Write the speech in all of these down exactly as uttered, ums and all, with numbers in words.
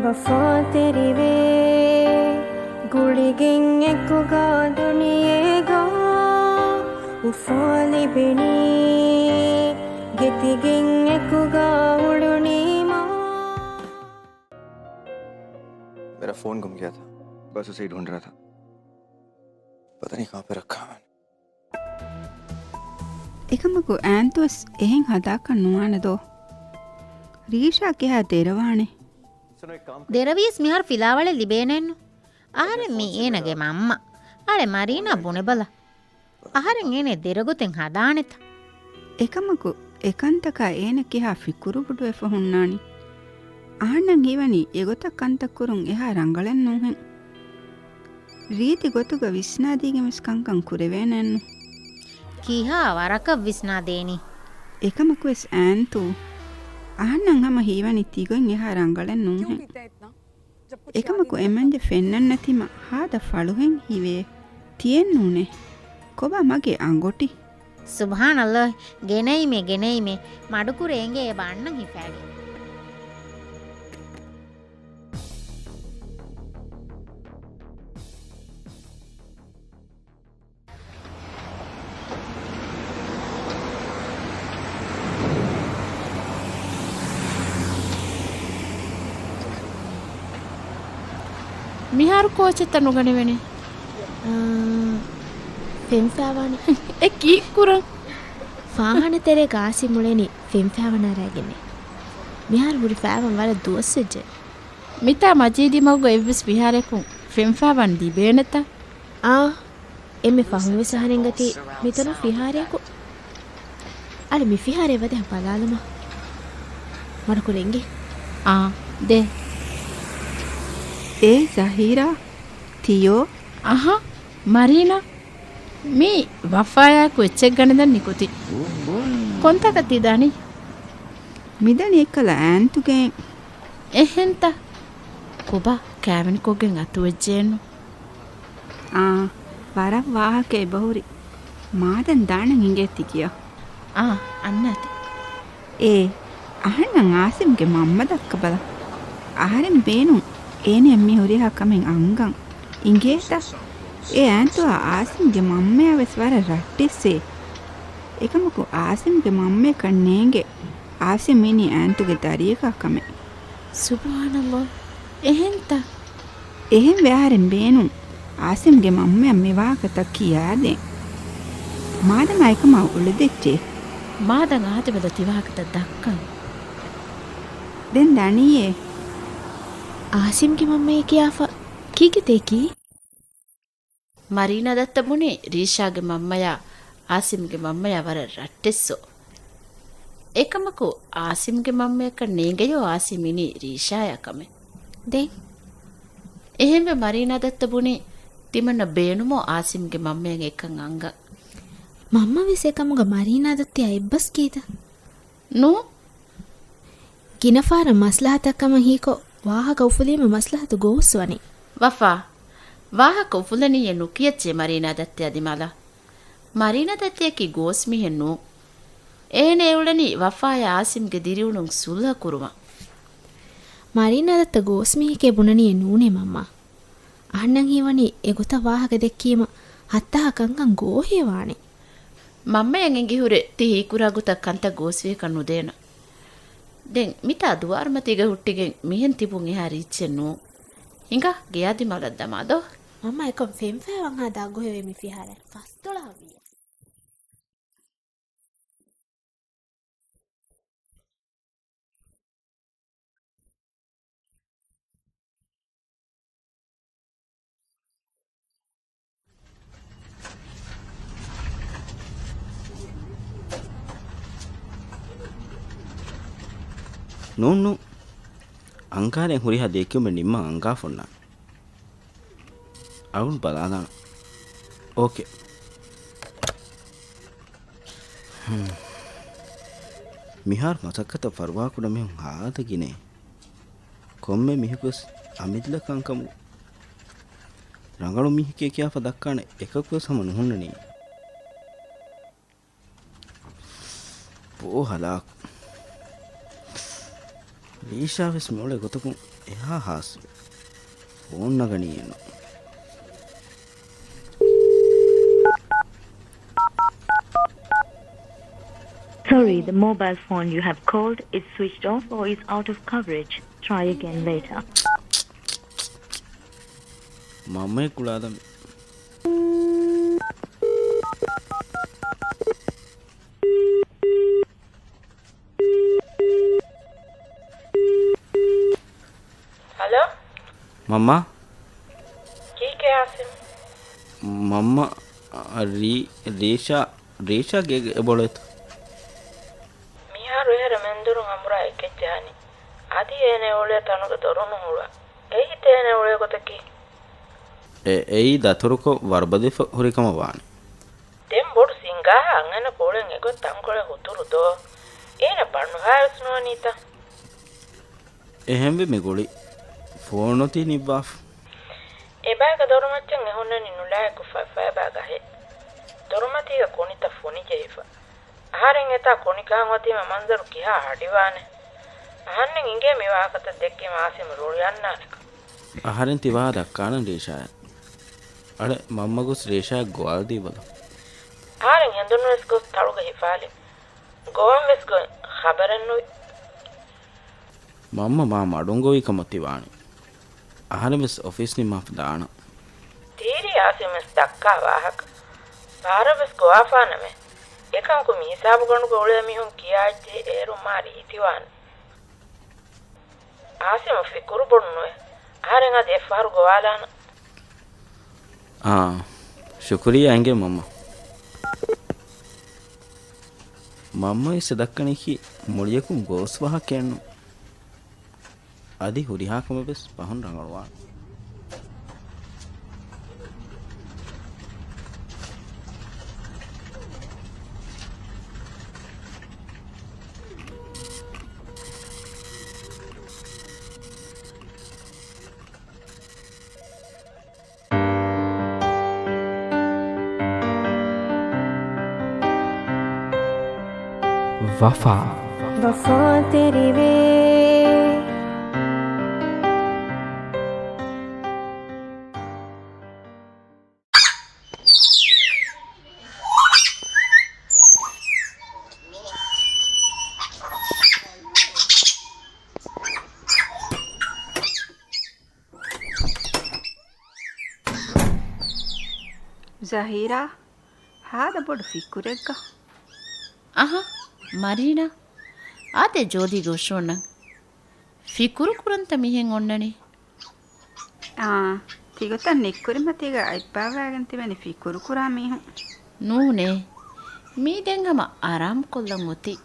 ވަފާތެރިވޭ ގުޅިގެން އެކުގަ ދުނިޔޭގަ އުފާ ލިބެނީ، ގެތިގެން އެކުގަ އުޅުނީމާ. میرا فون گم گیا تھا، بس اسے ہی ڈھونڈ رہا تھا، پتہ نہیں کہاں پہ رکھا ہے میں نے. އެކަމަކު އާންތުވެސް އެހެން ހަދާކަށް ނުވާނެ ދޯ؟ ރީޝާ ކިހާ ދެރަވާނެ؟ ދެރަވިޔަސް މިހާރު ފިލާވަޅެއް ލިބޭނެއެއްނު. އަހަރެން މީ އޭނަގެ މަންމަ. އަޅެ މަރީނާ ބުނެބަލަ. އަހަރެން އޭނަ ދެރަގޮތެއް ހަދާނެތަ؟ އެކަމަކު އެކަންތަކާ އޭނަ ކިހާ ފިކުރު ބޮޑުވެފަ ހުންނާނީ؟ އަހަންނަށް ހީވަނީ އެގޮތަށް ކަންތައް ކުރުން އެހާ ރަނގަޅެއް ނޫހެން. ރީތި ގޮތުގަ ވިސްނާދީގެން ވެސް ކަންކަން ކުރެވޭނެއެއްނު. ކިހާ ވަރަކަށް ވިސްނާދޭނީ؟ އެކަމަކުވެސް އާންތޫ، އަހަންނަށް ހަމަ ހީވަނީ ތިގޮތް އެހާ ރަނގަޅެއް ނޫހެން. އެކަމަކު އެމަންޖެ ފެންނަންނަތީމަ ހާދަ ފަޅުހެން ހީވޭ. ތިއެއްނޫނޭ. ކޮބާ މަގޭ އަނގޮޓި؟ ސުބްހާނައްލާހް، ގެނައީމޭ، ގެނައީމޭ. މަޑުކުރޭ އެނގޭ އެބަ އަންނަން ހިފާގެން. މިހާރު ކޯޗެއްތަ ނުގަނެވޭނެ؟ އާ، ފެންފާވާނެ. އެ ކީއްކުރަން؟ ފާހާނަ ތެރޭގަ އާސިމް އުޅެނީ ފެންފާވަން އަރާގެންނޭ. މިހާރު ހުރި ފާވަން ވަރަށް ދުވަސްވެއްޖެ. މިތާ މަޖީދީ މަގުގަ އެއްވެސް ފިހާރަޔަކުން ފެންފާވަން ލިބޭނެތަ؟ އާ، އެންމެ ފަހުން ވެސް އަހަރެންގަތީ މިތަނުން ފިހާރަޔަކު. އަޅެ މި ފިހާރަ އެ ވަދެ ބަލާލަމާ. މަޑުކުރެންގެ. އާ، ދޭ. އޭ ޒަހީރާ، ތިޔޯ. އަހަ، މަރީނާ. މީ ވަފާޔާއެކު އެއްޗެއް ގަނެދެން ނިކުތީ. ކޮންތާކަށް ތި ދަނީ؟ މިދަނީ އެއްކަލަ އާންތުގެ. އެހެންތަ؟ ކޮބާ ކާވެނިކޮށްގެން އަތުވެއްޖެއެއްނު؟ އާ، ވަރަށް ވާހަކަ އެބަހުރި. މާދަން ދާނަން އިނގޭ ތި ގެޔަށް. އާ، އަންނާތި. އޭ، އަހަންނަށް އާސިމްގެ މަންމަ ދައްކަބަލަ. އަހަރެން ބޭނުން އޭނައަށް މި ހުރިހާ ކަމެއް އަންގަން. އިނގޭތަ؟ އޭ އާންތުއާ އާސިމްގެ މަންމަޔާ ވެސް ވަރަށް ރައްޓެއްސޭ. އެކަމަކު އާސިމްގެ މަންމަޔަކަށް ނޭނގެ އާސިމް އިނީ އާންތުގެ ދަރިޔަކާ ކަމެއް. ސުބްހާނައްލާހް. އެހެންތަ؟ އެހެންވެ އަހަރެން ބޭނުން އާސިމްގެ މަންމަޔަށް މި ވާހަކަތައް ކިޔާދޭން. މާދަމާ އެކަމާ އުޅެދެއްޗޭ. މާދަން އާދެބަލަ ތި ވާހަކަތައް ދައްކަން. ދެން ދަނީއޭ. އާސިމްގެ މަންމަޔޭ ކިޔާފަ ކީކޭ ތޭކީ؟ މަރީނާ ދައްތަ ބުނީ ރީޝާގެ މަންމަޔާ އާސިމްގެ މަންމަޔާ ވަރަށް ރައްޓެއްސޯ. އެކަމަކު އާސިމްގެ މަންމަޔަކަށް ނޭނގެޔޯ އާސިމް އިނީ ރީޝާޔާ ކަމެއް. ދެން؟ އެހެންވެ މަރީނާ ދައްތަ ބުނީ ތިމަންނަ ބޭނުމޯ އާސިމްގެ މަންމަޔަށް އެކަން އަންގަން. މަންމަ ވެސް އެކަމުގަ މަރީނާ ދައްތަޔާ އެއްބަސް ކީތަ؟ ނޫ. ގިނަ ފަހަރަށް މަސްލަހަތަށް ކަމަށް ހީކޮށް، ވާހަކަ އުފުލީމަ މަސްލަހަތު ގޯސްވަނީ. ވަފާ، ވާހަކަ އުފުލަނީއޭ ނުކިޔައްޗޭ މަރީނާ ދައްތަޔާ ދިމާލަށް. މަރީނާ ދައްތަޔަކީ ގޯސް މީހެއް ނޫން. އޭނަ އެ އުޅެނީ ވަފާޔާ އާސިމްގެ ދިރިއުޅުން ސުލްހަ ކުރުމަށް. މަރީނާ ދައްތަ ގޯސް މީހެކޭ ބުނަނީއޭ ނޫނޭ މަންމާ. އަހަންނަށް ހީވަނީ އެގޮތަށް ވާހަކަ ދެއްކީމަ ހައްތަހާ ކަންކަން ގޯހޭ ވާނެ. މަންމަޔަށް އެނގިހުރޭ ތި ހީކުރާ ގޮތަށް ކަންތައް ގޯސްވިޔަކަށް ނުދޭނަން. ދެން މިތާ ދުވާރުމަތީގަ ހުއްޓިގެން މިހެން ތިބުން އެހާ ރީއްޗެއް ނޫން. ހިނގާ ގެޔާ ދިމާލަށް ދަމާ ދޯ. މަންމާ އެކަން ފެންފަޔަވަން ހާ ދާ ގޮހެވޭ މި ފިހާރަ ފަސްދޮޅަހަށް ވިޔަސް. ނޫން، ނޫން. އަންގާރެން ހުރިހާ ދެއްކުމެއް ނިންމަން އަންގާފަ އޮންނާނެ. އަޅުން ބަލާލާނަން. އޯކޭ. ހުން. މިހާރު މަސައްކަތަށް ފަރުވާކުޑަ މީހުން ހާދަ ގިނައޭ. ކޮންމެ މީހަކުވެސް އަމިއްލަ ކަންކަމުގަ ރަނގަޅު މީހެކޭ ކިޔާފަ ދައްކާނެ އެކަކުވެސް ހަމަ ނުހުންނަނީ. ބޯ ހަލާކު. ރީޝާ ވެސް މިއުޅޭ ގޮތަކުން އެހާ ހާސްވި. ފޯން ނަގަނީއެއްނު. Sorry, the mobile phone you have called is switched off or is out of coverage. Try again later. މަންމައެއް ކުޅާދަން. ހަލޯ؟ މަންމާ؟ ކީކޭ އާސިމް؟ މަންމަ، ރީ-، ރީޝާ، ރީޝާ ގޭގަ އެބައުޅޭތަ؟ މިހާރު އެހެރަ މެންދުރުން އަނބުރާ އެކެއްޖެ ހަނި. އަދި އޭނަ އުޅޭ ތަނުގެ ދޮރު ނުހުޅުވާ. އެއީ އޭނަ އުޅޭ ގޮތަކީ. އެ-، އެއީ ދަތުރުކޮށް ވަރުބަދެފަ ހުރިކަމަށް ވާނެ. ދެން ބޮޑު ސިނގާހާ އަންހެނަކު އުޅެން އެގޮތް ތަންކޮޅެއް ހުތުރު ދޯ؟ އޭނަ ބަނޑުހާވެސް ނުވަނީތަ؟ އެހެންވެ މި ގުޅި ފޯނު އޮތީ ނިއްވާފަ. އެބައިގަ ދޮރުމައްޗަށް އެ ހުންނަނީ ނުލާހިކު ފައިފައިބާ ގަހެއް. ދޮރުމަތީގަ ކުނިތައް ފުނިޖެހިފަ. އަހަރެން އެތާ ކުނިކަހަން އޮތީމަ މަންޒަރު ކިހާ ހަޑިވާނެ؟ އަހަންނަށް އިނގޭ މި ވާހަކަތައް ދެއްކީމަ އާސިމް ރުޅިއަންނާނެކަން. އަހަރެން ތި ވާހަކަ ދައްކާނަން ރީޝާއަށް. އަޅެ މަންމަ ގޮސް ރީޝާއަށް ގޮވާލަދީބަލަ. އަހަރެން ހެނދުނުވެސް ގޮސް ތަޅުގަ ހިފާލި. ގޮވަން ވެސް ގޮތް ޚަބަރެއް ނުވި. މަންމަ މާ މަޑުން ގޮވީ ކަމަށް ތި ވާނީ. އަހަރެން ވެސް އޮފީސް ނިންމާފަ ދާނަން. ތީރީ އާސިމް ވެސް ދައްކާ ވާހަކަ. ފަހަރަށް ވެސް ގޮވާފާނަމޭ. އެކަމަކު މި ހިސާބުގަނޑުގަ އުޅޭ މީހުން ކިޔާ އެއްޗެހި އޭރުން މާ ރީތިވާނެ. އާސިމަށް ފިކުރު ބޮޑު ނުވޭ. އަހަރެން އަދި އެއްފަހަރު ގޮވާލާނަން. އާ، ޝުކުރިއްޔާ އިނގޭ މަންމަ. މަންމަ އިސް ދައްކަނީކީ މުޅިއަކުން ގޯސް ވާހަކައެއްނު. އަދި ހުރިހާ ކަމެއް ވެސް ފަހުން ރަނގަޅުވާނެ. ވަފާ. ވަފާތެރިވޭ. ޒަހީރާ، ހާދަ ބޮޑު ފިކުރެއްގަ. އަހަ، މަރީނާ، އާދޭ ޖޯލީގެ އޮށޯންނަން. ފިކުރު ކުރަންތަ މިހެން އޮންނަނީ؟ އާ، ތިގޮތަށް ނިއްކުރިމަތީގަ އަތްބާވާގެން ތިބެނީ ފިކުރު ކުރާ މީހުން. ނޫނޭ. މީ ދެން ހަމަ އަރާމުކޮށްލަން އޮތީ.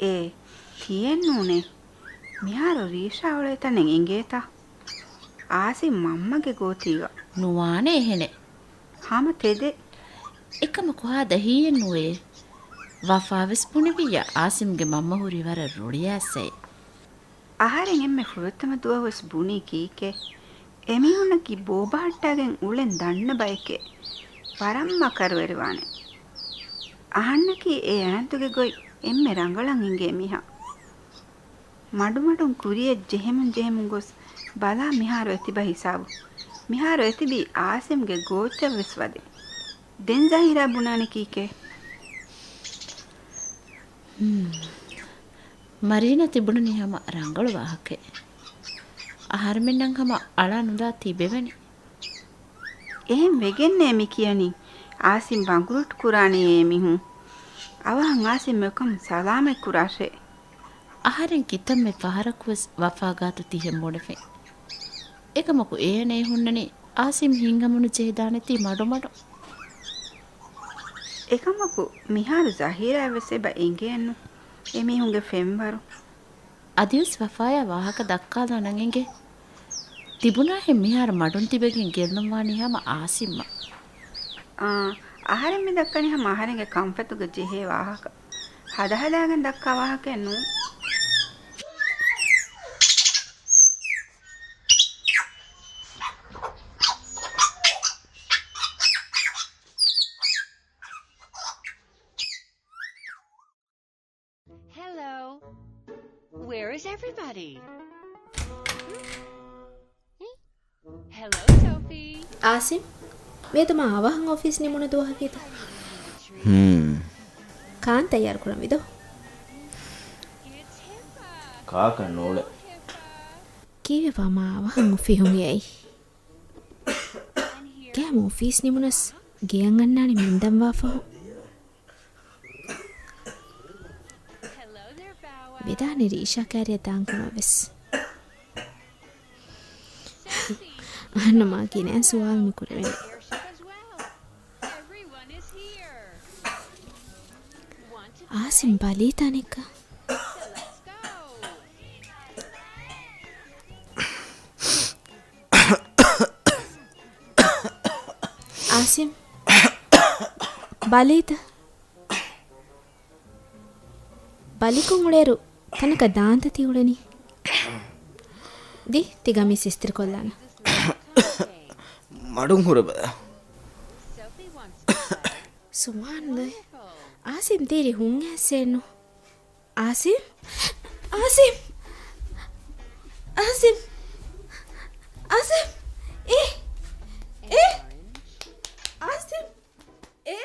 އޭ، ތިއެއްނޫނޭ. މިހާރު ރީޝާ އުޅޭ ތަނެއް އެނގޭތަ؟ އާސިމް މަންމަގެ ގޯތީގަ. ނުވާނެ އެހެނެއް. ހަމަ ތެދެއް. އެކަމަކު ހާދަ ހީއެއް ނުވޭ. ވަފާވެސް ބުނެވިއްޔާ އާސިމްގެ މަންމަ ހުރީ ވަރަށް ރުޅިއައިސްއޭ. އަހަރެން އެންމެ ފުރަތަމަ ދުވަހުވެސް ބުނީ ކީކޭ؟ އެމީހުންނަކީ ބޯބަހައްޓާގެން އުޅެން ދަންނަ ބައެކޭ. ވަރަށް މަކަރުވެރިވާނެ. އަހަންނަކީ އެ އާންތުގެ ގޮތް އެންމެ ރަނގަޅަށް އެނގޭ މީހާ. މަޑުމަޑުން ކުރިއަށް ޖެހެމުން ޖެހެމުން ގޮސް ބަލާ މިހާރު އެތިބަ ހިސާބު. މިހާރު އެތިބީ އާސިމްގެ ގޯއްޗަށްވެސް ވަދެ. ދެން ޒަހީރާ ބުނާނެ ކީކޭ؟ ހުން. މަރީނާ ތިބުނަނީ ހަމަ ރަނގަޅު ވާހަކައެއް. އަހަރެމެންނަށް ހަމަ އަޅާ ނުލާ ތިބެވެނީ. އެހެން ވެގެންނޭ މި ކިޔަނީ. އާސިމް ބަނގުރޫޓް ކުރާނެޔޭ މީހުން. އަވަހަށް އާސިމް އެކަމުން ސަލާމަތް ކުރާށޭ. އަހަރެން ކިތަންމެ ފަހަރަކުވެސް ވަފާ ގާތު ތިހެން ބުނެފިން. އެކަމަކު އޭނައެއް ހުންނަނީ އާސިމް ހިތްހަމަނުޖެހިދާނެތީ މަޑުމަޑުން. އެކަމަކު މިހާރު ޒަހީރާއަށްވެސް އެބަ އެނގޭނު އެމީހުންގެ ފެންވަރު. އަދިވެސް ވަފާޔާ ވާހަކަ ދައްކާލާނަން އެނގޭ. ތިބުނާހެން މިހާރު މަޑުން ތިބެގެން ގެއްލުންވާނީ ހަމަ އާސިމްއަށް. އާ، އަހަރެން މި ދައްކަނީ ހަމަ އަހަރެންގެ ކަންފަތުގަ ޖެހޭ ވާހަކަ. ހަދަހަދާގެން ދައްކާ ވާހަކައެއް ނޫން. Hello. Where is everybody? އާސިމް، މިއަދު މާ އަވަހަށް އޮފީސް ނިމުނު ދުވަހަކީތަ؟ ހޫން. ކާން ތައްޔާރު ކުރަންވީދޯ؟ ކާކަށް ނޫޅެ. ކީއްވެ މާ އަވަހަށް އޮފީހުން އެއީ؟ ގޭމު އޮފީސް ނިމުނަސް ގެޔަށް އަންނާނެ މިންދަންވާ ފަހު. ވެދާނެ ރީޝާ ކާރިއަށް ދާން ކަމަށް ވެސް. އަހަންނަމާ ގިނަ ސުވާލު މި ކުރެވެނީ. އާސިމް ބަލީތަ ނިކަ؟ އާސިމް ބަލީތަ؟ ބަލިކޮށް އުޅޭއިރު ތަނަކަށް ދާންތަ ތި އުޅެނީ؟ ދި، ތި ގަމީސް އިސްތިރިކޮށްލާނަ. މަޑުން ހުރެބަލަ. ސުބްހާނައްލާހް. އާސިމް ދީރި ހުން އެއްސޭނު. އާސިމް؟ އާސިމް؟ އާސިމް؟ އާސިމް؟ އޭ؟ އޭ؟ އާސިމް؟ އޭ؟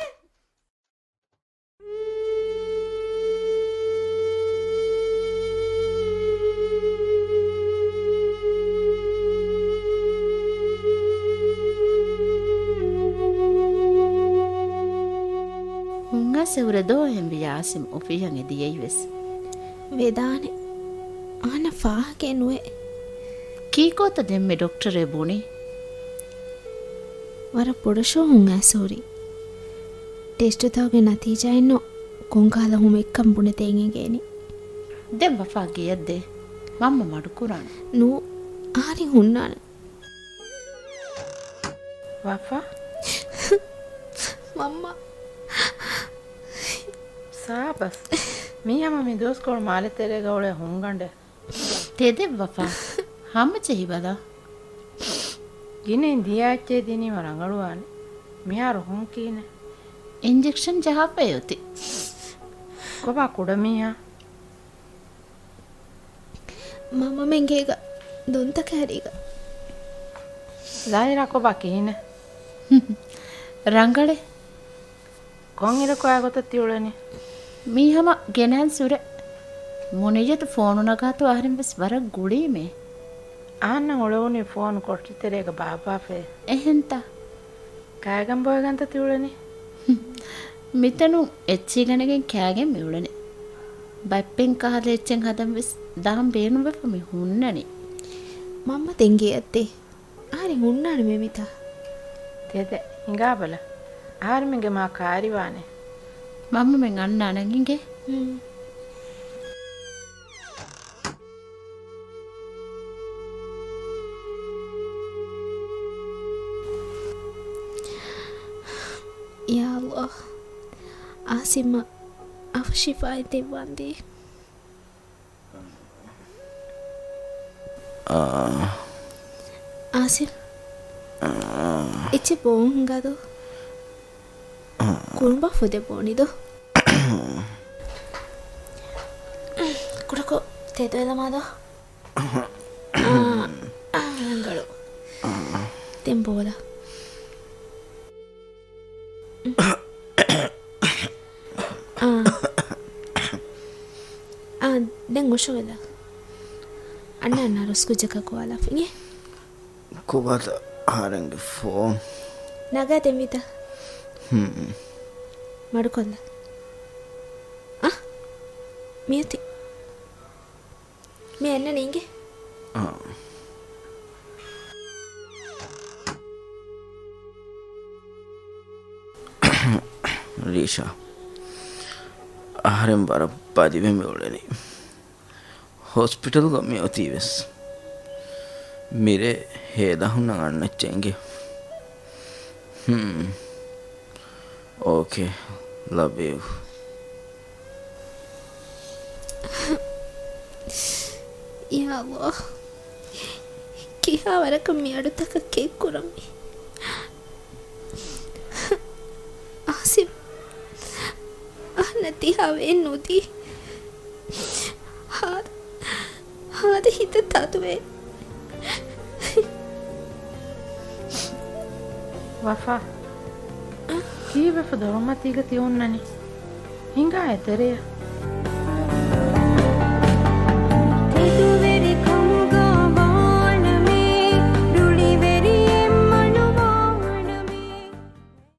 ހުންއައިސް ހުރެދޯ އެހެންވި އާސިމް އޮފީހަށް އެދިޔައީވެސް. ވެދާނެ. އަހަންނަށް ފާހަގައެއް ނުވޭ. ކީކޯތަ ދެންމެ ޑޮކްޓަރެއް ބުނީ؟ ވަރަށް ބޮޑަށޯ ހުން އައިސް ހުރީ. ޓެސްޓުތަކުގެ ނަތީޖާއެއްނު ކޮންކަހަލަ ހުމެއްކަން ބުނެދޭން އެނގޭނެ. ދެން ވަފާ ގެޔަށްދޭ. މަންމަ މަޑުކުރާނެ. ނޫ، އަހަރެން ހުންނާނެ. ވަފާ؟ މަންމަ. ސާބަސް. މީ ހަމަ މި ދުވަސްކޮޅު މާލެ ތެރޭގަ އުޅޭ ހުންގަނޑެއް. ތެދެއް ވަފާ. ހަމަޖެހިބަލަ. ގިނައިން ދިޔައެއްޗެހި ދިނީމަ ރަނގަޅުވާނެ. މިހާރު ހުން ކިހިނެއް؟ އިންޖެކްޝަން ޖަހާފައި އޮތީ. ކޮބާ ކުޑަމީހާ؟ މަންމަމެން ގޭގަ ދޮންތަކާރީގަ. ޒާހިރާ ކޮބާ ކިހިނެއް؟ ރަނގަޅޭ. ކޮންއިރަކު އާ ގޮތަށް ތިއުޅެނީ؟ މީ ހަމަ ގެނައިން ސުރެ. މުނިއްޔަތު ފޯނު ނަގާތޯ އަހަރެން ވެސް ވަރަށް ގުޅީމޭ. އަހަންނަށް އުޅެވުނީ ފޯނު ކޮޓަރި ތެރޭގަ ބާއްވާފައޭ. އެހެންތަ؟ ކާގަން ބޮއެގަންތަ ތިއުޅެނީ؟ މިތަނުން އެއްޗިހިގަނެގެން ކާގެން މިއުޅެނީ. ބައްޕެން ކަހަލަ އެއްޗެއް ހަދަން ވެސް ދާން ބޭނުންވެފަ މި ހުންނަނީ. މަންމަ ދެން ގެޔަށްދޭ. އަހަރެން ހުންނާނެ މޭ މިތާ. ތެދެއް ހިނގާބަލަ. އަހަރެމެންގެ މާ ކާރިވާނެ. މަންމަމެން އަންނާނަން އިނގޭ. ހުން. ޔާ ﷲ. އާސިމްއަށް އަފު ޝިފާއެއް ދެއްވާނދޭ. އާ. އާސިމް. އާ. އެއްޗެއް ބޯން ހިނގާދޯ. އާ. ކުރުނބާ ފުދެއް ބޯނިދޯ. ކުޑަކޮށް ތެދުވެލަމާދޯ. އާ. އާ، ރަނގަޅު. ދެން ބޯލަ. އާ. އާ، ދެން އޮށޯވެލަ. އަންނަ އަންނަ ރުސްކުއްޖަކަށް ގޮވާލާފަ އިނގޭ. ކޮބާތަ އަހަރެންގެ ފޯން؟ ނަގާ ދެން ވީތަ؟ ހުން. މަޑުކޮށްލަ. އާ. މިއޮތީ. މި އަންނަނީ އިނގޭ. އާ. ރީޝާ، އަހަރެން ވަރަށް ބަލިވެ މި އުޅެނީ. ހޮސްޕިޓަލްގަ މި އޮތީ ވެސް. މިރޭ ހޭދަ ހުންނަން އަންނައްޗޭ އިނގޭ. ހުން. އޯކޭ. ލަވް ޔޫ. ޔާ ﷲ. ކިހާ ވަރަކަށް މި އަޑުތަކަށް ކެތްކުރަންވީ؟ އާސިމް. އަހަންނަށް ތިހާ ވޭން ނުދީ. ހާދަ. އަދި ހިތެއް ތަދުވޭ. ވަފާ، ކީއްވެފަ ދޮރުމަތީގަ ތި އޮންނަނީ؟ ހިނގާ އެތެރެޔަށް.